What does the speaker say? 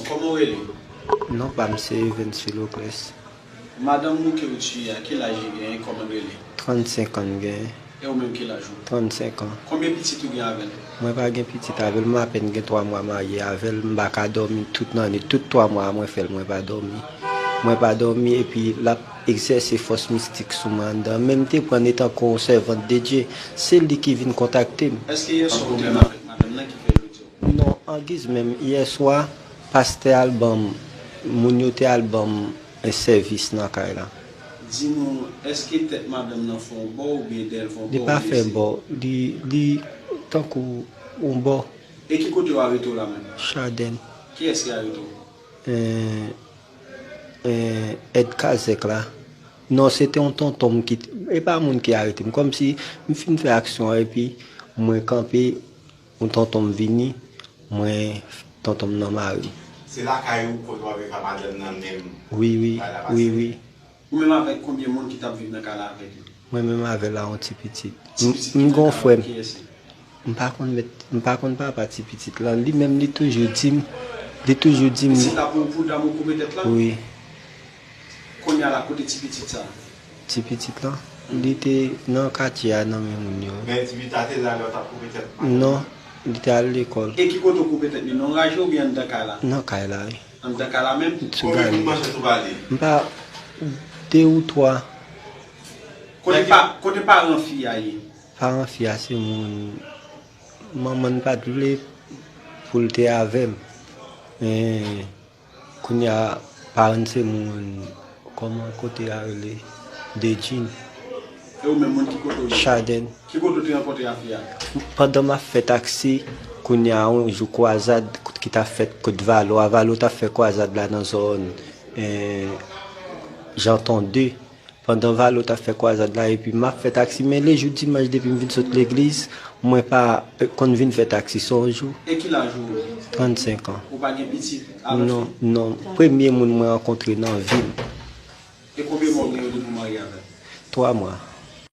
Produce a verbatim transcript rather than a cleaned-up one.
Kòman w rele? Non pa m se Evens Philocles. Madanm ou ke w tiye a, ki laj li genyen, kòman l rele? Trannsenk an m genyen. E ou menm, ki laj ou? Trannsenk an. Konbyen pitit ou gen avè l? Mwen pa gen pitit avè l, m apèn gen twa mwa marye avè l, m pa ka dòmi tout nannit, tout twa mwa a mwen fè l, mwen pa dòmi. Mwen pa dòmi epi l ap egzèse fòs mistik sou mwen anndan. Men m te pran l etankou yon sèvant de Dye, se li ki vin kontakte m. Èske yèswa ou menm avèk madanm nan ki fè jodi a? Non, angiz menm, yèswa, pastè al ban m, moun yo te al ban m sèvis nan kay la. Di nou, èske tèt madanm nan fè yon bò oubyen dèyè l fè yon bò? Li pa fè bò, li, li tankou yon bò. E ki kote yo arete w la menm? Chadèn. Kiyès ki arete w? Eh, eh, èd kazèk la. Non, se te yon tonton m ki, e pa moun ki arete m. Kòmsi m fin fè aksyon an epi mwen kanpe, yon tonton m vini, mwen, tonton m nan mari m. Se lakay ou kote w ap viv a madanm nan menm? Wi, wi, wi, wi. Ou menm avèk konbyen moun ki t ap viv nan kay la avèk li? Mwen menm avè l a yon ti pitit. Ti pitit M ki gon te frè m. Kiyès li? M pa konn mèt, m pa konn papa ti pitit lan. Li menm li toujou di m, li toujou di m. Se ta pou, pou dam ou koupe tèt la? Wi. Kounye a la, kote ti pitit sa? Ti pitit lan, li te nan katye a nan men moun yo. Men ti pitit la te la lè w t ap koupe tèt? Non, li te al lekòl. E ki kote w koupe tèt li? Nan raje oubyen anndan kay la? Nan kay la, wi. Anndan kay la menm? Sou Konbyen gade. Kout manchèt ou ba li? M pa, de ou twa. Kote pa, kote paran fi a ye? Paran fi a se moun, manman n pa t vle pou l te avè m. Men kounye a, paran n se moun, kòman kote a rele? Dejin. E ou menm, moun ki kote w ye? Chadèn. Ki kote w te rankontre a fi a? Pandan m ap fè taksi, kounye a yon jou kwazad ki t ap fèt kot Valo a, Valo t ap fè kwazad la nan zòn, eh, Janton de. Pandan Valo t ap fè kwazad la epi m ap fè taksi, men lejou dimanch depi m vin sot legliz, mwen pa, eh, konn vin fè taksi, se yon jou. E ki laj ou? Trannsenk an. Ou pa gen pitit avèk Non, non. Premye moun mwen rankontre nan vi m. E konbyen mwa w gen yo depi w marye avè l? Twa mwa.